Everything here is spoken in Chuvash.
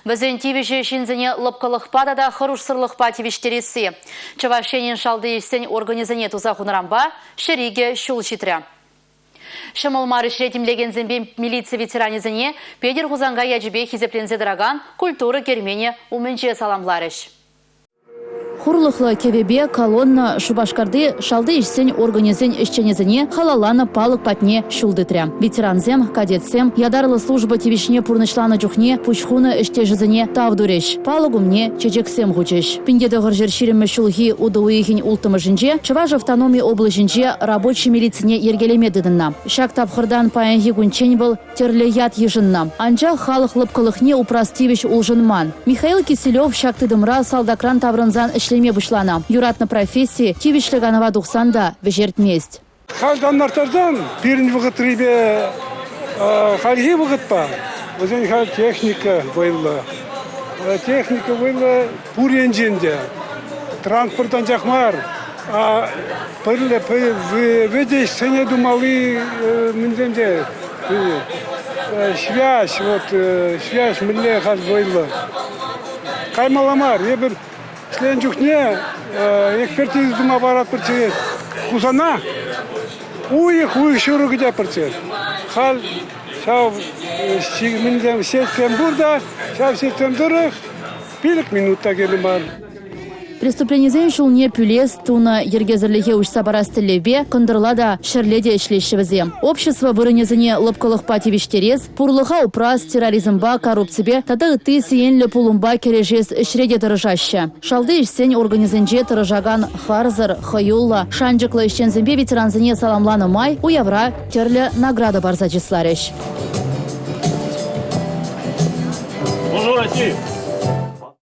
Вӗсен тивӗҫӗ ҫынсене лӑпкӑлӑхпа тата хӑрушсӑрлӑхпа тивӗҫтересси. Чӑваш Енӗн шалти ӗҫсен органӗсене туса хунӑранпа 102 ҫул ҫитрӗ. Ҫӑмӑл мар ӗҫре тимлекенсемпе милици ветеранӗсене Петӗр Хусанкай ячӗпе хисепленсе тӑракан культура керменӗ умӗнче саламларӗҫ. Хурлӑхлӑ кӗвӗпе колонна Шупашкарти шалти ӗҫсен органӗсен ӗҫченӗсене халалланӑ палӑк патне ҫул тытрӗ. Ветерансем, кадетсем ятарлӑ служба тивӗҫне пурнӑҫланӑ чухне пуҫ хунӑ ӗҫтешӗсене тав турӗҫ, палӑк умне чечексем хучӗҫ. 1920 ҫулхи утӑ уйӑхӗн улттӑмӗшӗнче Чӑваш автономи облаҫӗнче рабочи милицине йӗркелеме тытӑннӑ. Ҫак тапхӑртан паянхи кунччен вӑл Тӗрлӗ ят йышӑннӑ. Анчах халӑх лӑпкӑлӑхне упрас тивӗҫ улшӑнман. Михаил Киселев ҫак тытӑмра салтакран таврӑнсан ӗҫлеме пуҫланӑ. Юратнӑ професси тивӗҫлӗ канӑва тухсан та вӗҫертмест. Халь танлаштарсан пирӗн вӑхӑтрипе хальхи вӑхӑтпа вӗсен халь техника вӑйлӑ. Техника вӑйлӑ пур енчен те. Транспорт анчах мар, пӗрле вӗтӗ ӗҫсене тумалли мӗнсем те связь, вот связь мӗнле халь вӑйлӑ. Каймалла мар. Эпир ӗҫленӗ чухне экспертиза тума паратпӑрччӗ Хусана. Уйӑх, уйӑх ҫурӑ кӗтетпӗрччӗ. Халь ҫав мӗнсем сетьсем пур та, ҫав сетьсем тӑрӑх 5 минут та кирлӗ мар. Преступленисен ҫулне пӳлес, тунӑ йӗркесӗрлӗхе уҫса парас тӗллевпе кӑнтӑрла та, ҫӗрле те ӗҫлеҫҫӗ вӗсем. Общество вырӑнӗсене лӑпкӑлӑхпа тивӗҫтерес, пурлӑха упрас, терроризмпа, коррупципе тата ытти сиенлӗ пулӑмпа кӗрешес ӗҫре те тӑрӑшаҫҫӗ. Шалти ӗҫсен органӗсенче тӑрӑшакан харсӑр, хӑюллӑ, шанчӑклӑ ӗҫченсемпе ветерансене саламланӑ май уявра тӗрлӗ награда парса чысларӗҫ. Служу России!